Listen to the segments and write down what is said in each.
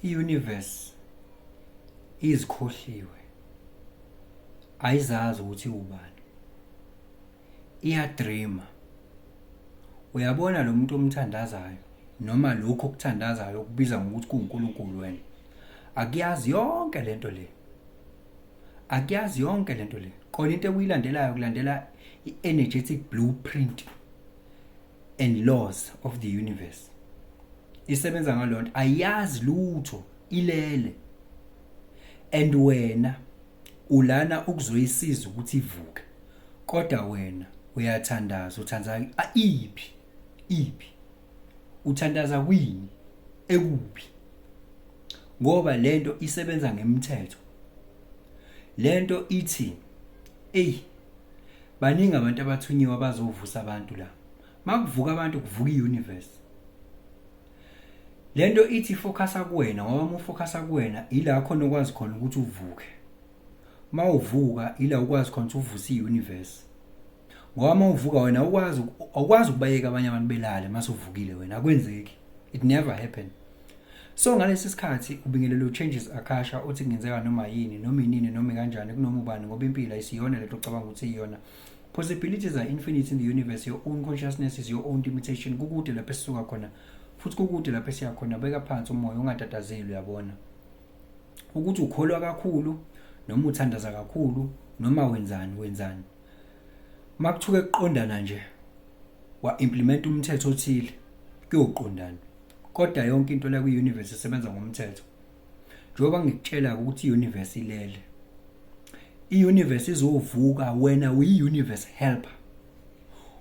I-universe izikhohliwe, ayizazi ukuthi iwubani, iyadreama. Uyabona lo muntu omthandazayo noma lokhu okuthandazayo okubiza ngokuthi kuwuNkulunkulu wena, akuyazi yonke lento le, akuyazi yonke lento le. Kona into ekuyilandelayo kulandela i-energetic blueprint and laws of the universe. Isebenza ngalonto, ayiyazi lutho, ilele. And wena ulana ukuzoyisiza ukuthi ivuke, kodwa wena uyathandaza. Uthandaza iphi? Iphi? Uthandaza kwini? Ekuphi? Ngoba lento isebenza ngemthetho. Lento ithi, ey, baningi abantu abathunyiwe abazovusa abantu la. Makuvuka abantu, kuvuka iuniverse. Lento ithi focusa kuwena, ngoba uma ufocusa kuwena, ila khona okwazi khona ukuthi uvuke. Mawuvuka, ila ukwazi khona ukuthi uvuse iuniverse, ngoba mawuvuka wena ukwazi, awukwazi ukubayeka abanye abantu belale mase uvukile wena. Akwenzeki, it never happen. So ngalesi sikhathi ubingelelo Changes Akasha uthi kungenzeka noma yini, noma inini, noma kanjani, kunoma ubani, ngoba impilo ayisiyona lento ocabanga ukuthi iyona. Possibilities are infinite in the universe. Your own consciousness is your own limitation. Kukude lapho esisuka khona futhi kukude lapho esiya khona. Beka phansi umoya, ungatatazeli. Uyabona ukuthi ukholwa kakhulu noma uthandaza kakhulu noma wenzani wenzani, makuthuke kuqondana nje, wa-implement umthetho othile, kuyoqondana. Kodwa yonke into la kwi-universe isebenza ngomthetho. Njengoba ngikutshela ukuthi i-universe ilele, i-universe izovuka. Wena uyi-universe helper,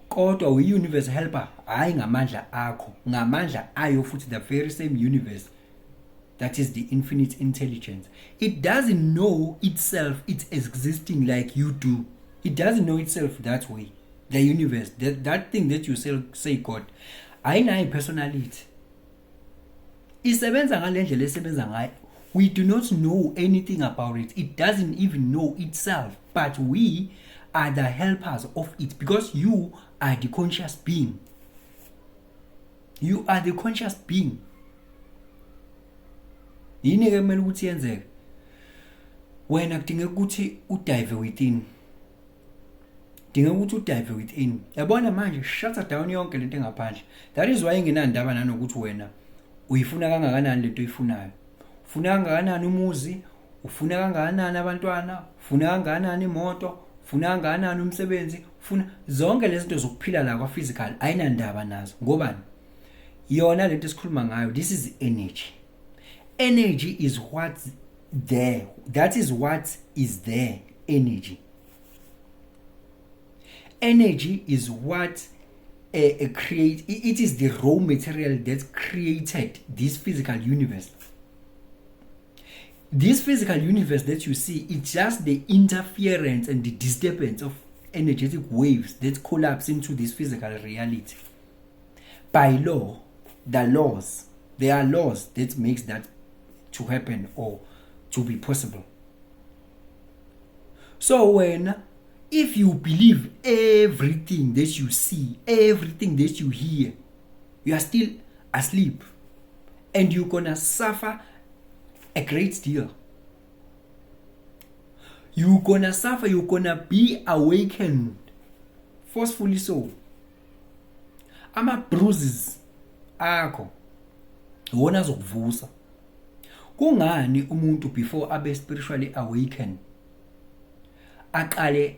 kodwa uyi-universe helper hhayi ngamandla akho, ngamandla ayo futhi, the very same universe that is the infinite intelligence. It doesn't know itself it's existing like you do. It doesn't know itself that way. The universe, that thing that you say God, ayinayo personality. Isebenza ngale ndlela esebenza ngayo. We do not know anything about it. It doesn't even know itself, but we are the helpers of it because you are the conscious being. You are the conscious being. Yini ke kumele ukuthi yenzeke? Wena kudingeka ukuthi udive within, dinga ukuthi udive within. Yabona manje, shut down yonke lento engaphandle. That is why ingenandaba nanokuthi wena uyifuna kangakanani lento oyifunayo, ufuna kangakanani umuzi, ufuna kangakanani abantwana, ufuna kangakanani imoto, ufuna kangakanani umsebenzi, ufuna zonke lezi zinto zokuphila la kwa physical. Ayinandaba nazo. Ngobani? Yona lento esikhuluma ngayo, this is energy. Energy is what there, that is what is there. Energy, energy is what create, it is the raw material that created this physical universe. This physical universe that you see, it's just the interference and the disturbance of energetic waves that collapse into this physical reality by law. The laws, there are laws that makes that to happen or to be possible. So when, if you believe everything that you see, everything that you hear, you are still asleep and you're gonna suffer a great deal. You're gonna suffer. You're gonna be awakened forcefully. So ama bruises akho iwona azokuvusa. Kungani umuntu before abe spiritually awakened aqale,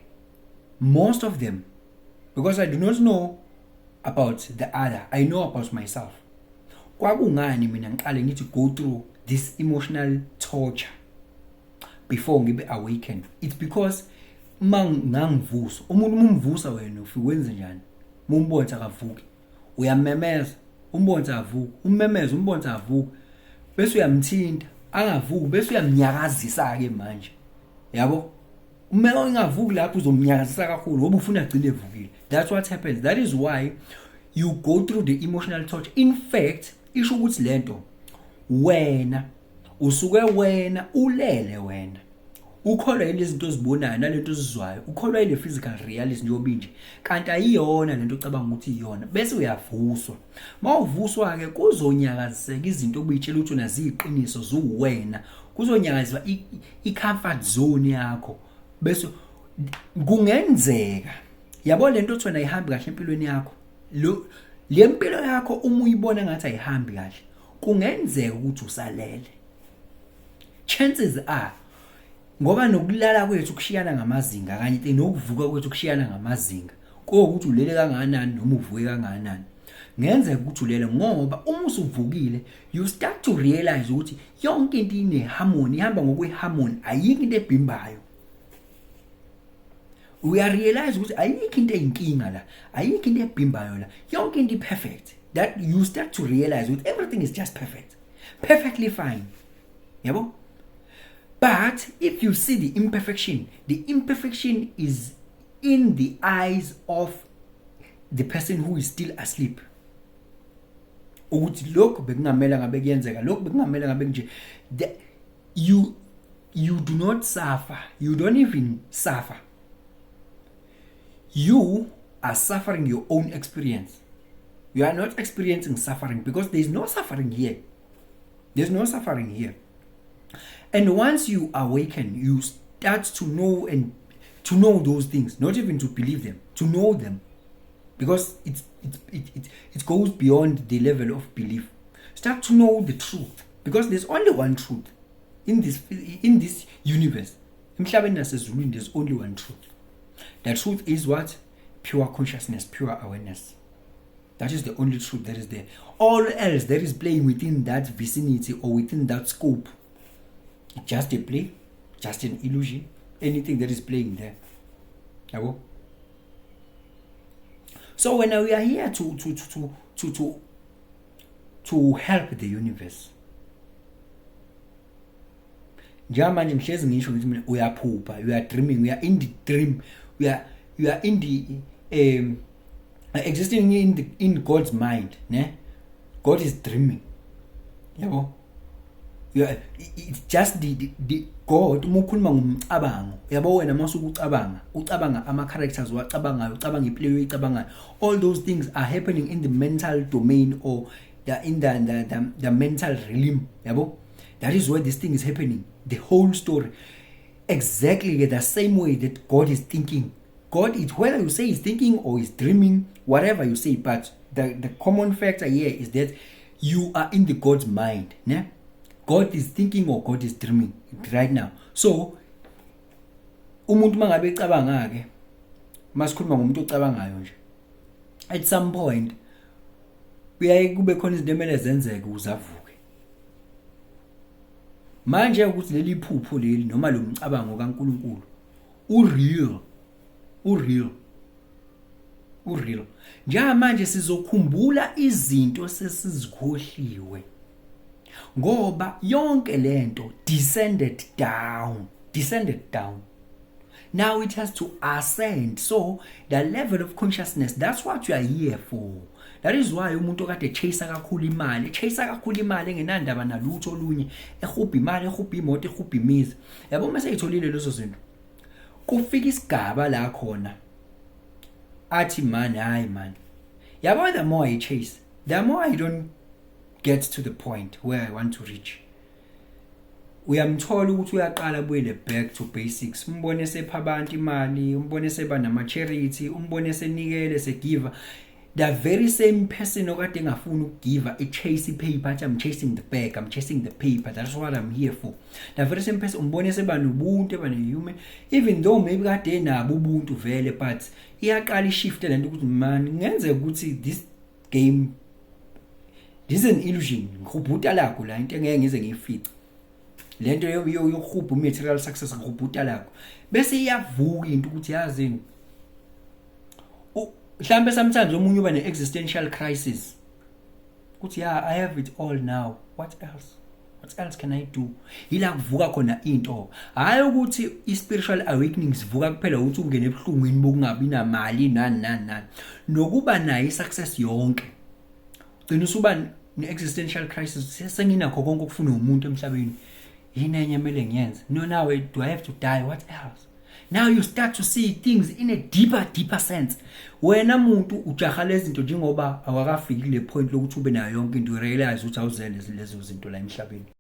most of them, because I do not know about the other, I know about myself, kwakungani mina ngiqale ngithi go through this emotional torture before ngibe awakened? It's because uma ngangivusa umuntu, uma umvusa wena, ufike wenze njani? Uma umbona akavuki, uyamemeza, umbona akavuki, ummemeza, umbona akavuki, bese uyamthinta, angavuki, bese uyamnyakazisa ke manje, yabo? Uma engavuki lapho, uzomnyakazisa kakhulu ngoba ufuna agcine evukile. That's what happens. That is why you go through the emotional torture. In fact, isho ukuthi lento wena usuke wena ulele, wena Ukholwa yilezi zinto ozibonayo nalento ozizwayo, ukholwa yile physical reality njengoba inje, kanti ayiyona lento ocabanga ukuthi iyona. Bese uyavuswa. Mawuvuswa ke kuzonyakaziseka izinto obuyitshela ukuthi wena ziyiqiniso, ziwuwena. Kuzonyakaziswa i-comfort zone yakho. Bese kungenzeka, yabo, lento othi wena ayihambi kahle empilweni yakho, lo le mpilo yakho uma uyibona ngathi ayihambi kahle, kungenzeka ukuthi usalele. Chances are, ngoba nokulala kwethu kushiyana ngamazinga kanye nokuvuka kwethu kushiyana ngamazinga, kokuthi ulele kangakanani noma uvuke kangakanani. Ngenzeka ukuthi ulele, ngoba uma usuvukile you start to realize ukuthi yonke into ine-harmony, ihamba ngokwe-harmony, ayikho into ebhimbayo. Uyarealize ukuthi ayikho into eyinkinga la, ayikho into ebhimbayo la, yonke into i-perfect. That you start to realize ukuthi everything is just perfect, perfectly fine, yabo. But if you see the imperfection, the imperfection is in the eyes of the person who is still asleep, ukuthi lokhu bekungamela ngabe kuyenzeka, lokhu bekungamela ngabe nje. You do not suffer, you don't even suffer. You are suffering your own experience. You are not experiencing suffering because there is no suffering here. There's no suffering here. And once you awaken, you start to know, and to know those things, not even to believe them, to know them, because it goes beyond the level of belief. Start to know the truth, because there's only one truth in this universe. Emhlabeni nasezulwini, there's only one truth. The truth is what? Pure consciousness, pure awareness. That is the only truth that is there. All else that is playing within that vicinity or within that scope, just a play, just an illusion. Anything that is playing there, yabo. So when we are here to help the universe, njengamanje ngihlezi ngisho ngithi mina uyaphupha, you are dreaming, we are in the dream, we are you are in the existing in God's mind, ne? God is dreaming, yabo. You are, it's just the God. Uma ukhuluma ngomcabango, yabo, wena masuku ucabanga, ucabanga ama characters wacabangayo, ucabanga iplay oyicabangayo, all those things are happening in the mental domain or the in the mental realm, yabo. That is where this thing is happening, the whole story. Exactly the same way that God is thinking. God is, whether you say he's thinking or he's dreaming, whatever you say, but the common factor here is that you are in the God's mind, ne? God is thinking or God is dreaming right now. So umuntu mangabe ecabanga ke, masikhuluma ngomuntu ocabangayo nje, at some point kuyaye kube khona izinto emele zenzeke ukuze avuke. Manje ukuthi leli phupho leli noma lo mcabango kaNkuluNkulu ureal, ureal, ureal. Njengamanje sizokhumbula izinto sesizikhohliwe, ngoba yonke lento descended down, descended down. Now it has to ascend. So the level of consciousness, that's what you are here for. That is why umuntu okade chase kakhulu imali, chase kakhulu imali, engenandaba nalutho olunye, ehubha imali, ehubha imoto, ehubha imizi, yabo, mase eyitholile lezo zinto, kufika isigaba la khona athi, "Man, hayi man, yabo, the more I chase, the more I don't get to the point where I want to reach." Uyamthola ukuthi uyaqala abuyele back to basics. Umbone sepha abantu imali, umbone seba nama charity, umbone senikele, segiva. The very same person okade engafuni ukugiva, e-chase ipaper, athi, "I'm chasing the bag, I'm chasing the paper, that's what I'm here for." The very same person umbone seba nobuntu, eba ne-human, even though maybe kade enabo ubuntu vele, but iyaqala ishift lento ukuthi, man, kungenzeka ukuthi this game, this is an illusion. Ngihubhuta lakho la, into engeke ngize ngiyifice lento yokuhubha material success, ngihubhuta lakho. Bese iyavuka into ukuthi, yazini, mhlambe sometimes omunye uba ne-existential crisis ukuthi, "Yeah, I have it all now. What else? What else can I do?" Yila kuvuka khona into. Hayi ukuthi i-spiritual awakening sivuka kuphela ukuthi ungene ebuhlungwini bokungabi namali, nani nani nani, nokuba nayo i-success yonke, gcina usuba ne-existential crisis, senginakho konke okufuna umuntu emhlabeni. Yini enye emele ngiyenze? No, now do I have to die? What else? Now you start to see things in a deeper, deeper sense. Wena muntu ujaha lezi zinto njengoba awakafiki kule point lokuthi ube nayo yonke into, realize ukuthi awuzele lezo zinto la emhlabeni.